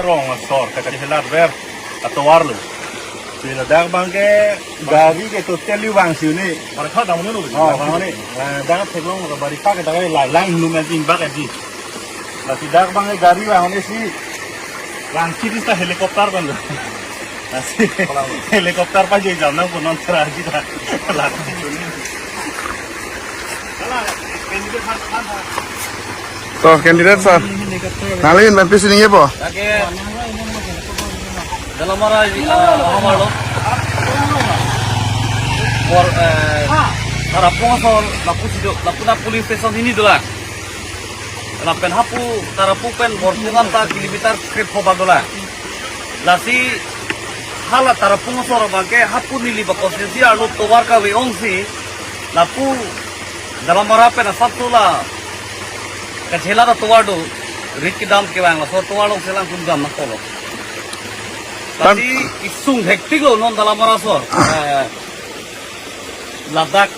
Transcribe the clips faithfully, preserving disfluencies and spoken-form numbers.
Rong asor, kachari helat ver, atovar lo. Si ladak abang ke gari ke totally vangsi un-e. Baritha damnon lo. Oh, vang un-e. Ladak theklong lo, baritha ke dak ke la lang lu men tin bak edi. Lasi dak abang ke gari vang un-e si. Vangsi di sa helicopter kan lo. Lasi helicopter pajoi jam nangpo non tera kita. Lasi. So, candidate sir. Nangli in pen pisi ningjepo? Lake Dalamara, ah, Dalamara lo. Bor, eh, Tarapung asor lapu sido, lapu na police station hini dolang. Lapen hapu Tarapung pen Borpung anta kilometer krepho bak dolang. Lasi hala Tarapung asor abang ke hapu neli ba constituency arlo tovar kave-ongsi lapu Dalamara pen asap so la kachelat atovar do, rit kedam kevang laso tovar along selang kum jam nangkolo. Tan- Lasi isung hektik lo non Dalamara asor. Eh, ladak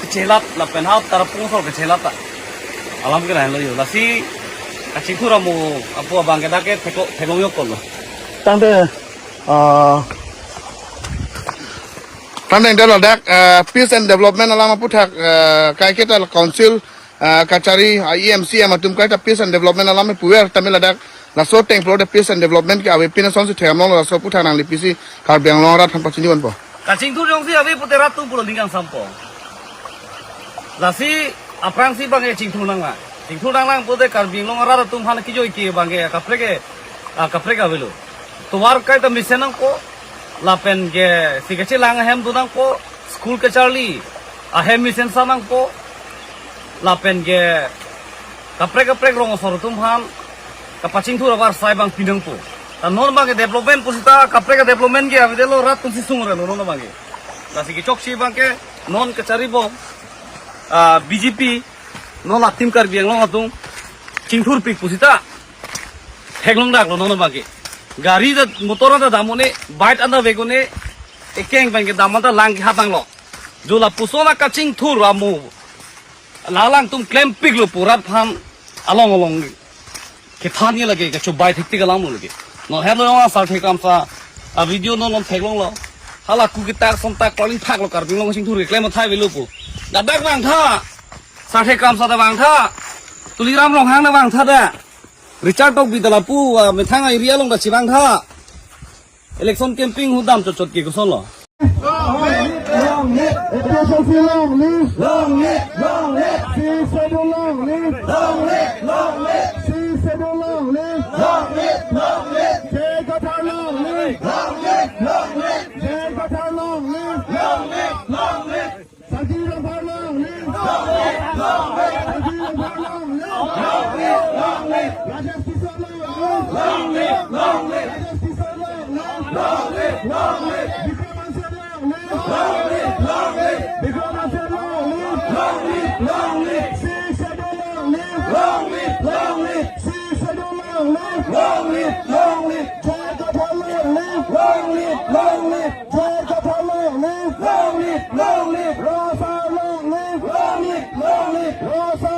kachelat lapen ha Tarapung asor kachelat ta. Alam ke lain lo yo. Lasi kachingthur amo apo abang ke dak ke theko-, theklong yok kolo. Tangte, ah, tangte ladak, ah, peace and development alam aputhak, ah, kaiketa council, ah, kachari, ah, E M C M atum kaita peace and development alam puver tame ladak laso ateng pulote peace and development ke ave pin asonsi thek-am longlo, laso aputhak nangli pisi Karbi Anglong arat aphan pachini ponpo? Kachingthur jongsi ave pute rat atum pulo ning kangsampo. Lasi aphrangsi abang ke chingthur nanglang. Chingthur nanglang pute Karbi Anglong arat atum aphan kejoi ke abang ke kaprek ke, ah, kaprek avelo. Tovar kaita mesen nangpo, lapen ke si kachelang ahem do nangpo, school kacharli ahem mesen sa nangpo, lapen ke kaprek kaprek rong asor atum aphan kapachingthur avarsai abang pi nangpo. Ta non abang ke development pusita kaprek development ke avedetlo, rat atumsi sung relo non abang ke. Lasi kechoksi abang ke non kachari bom, ah, B J P non la team Karbi Anglong atum chingthurpik pusita theklong daklo non abang ke. Gari ta motor ta dam un-e, bike anta vek un-e, ekeng pen kedam anta lang kehatanglo. Jo lapuson akachingthur amo la alangtum klempiklo pu rat aphan along along kethan ye lake, kachobai thektik alam lo lake. Non helo yong asar thekam sa a video non non theklonglo. Hala ku kitak som tak paling thaklo Karbi Anglong chingthur keklem athai avelo pu. Ladak vangtha. Sarthe Kramsa ta vangtha. Tuliram Ronghang ta vangtha da. Richard Tokbi ta lapu, ah, methang area along ta chevangtha. Election campaign ahut dam chotchot ke kosonlo. Long live, long live, A P H L C long live. Long live, long live. Sixth Schedule long live. Long live, long live. Sixth Schedule long live. Long live, long live. J I Kathar long live. Long live, long live. J I Kathar long live. Long live, long live. Sajir Kathar long live. Long live, long live. Sajir Kathar long live. Long live, long live. Rajesh Tisso long live. Long live, long live. Rajesh Tisso long live. Long live, long live. Bikram Hanse long live. Long live, long live. Bikram Hanse long live. Long live, long live. Sixth Schedule long live. Long live, long live. Sixth Schedule long live. Long live, long live. J I Kathar long live. Long live, long live. J I Kathar long live. Long live, long live. Rong asar long live. Long live, long live. Rong asar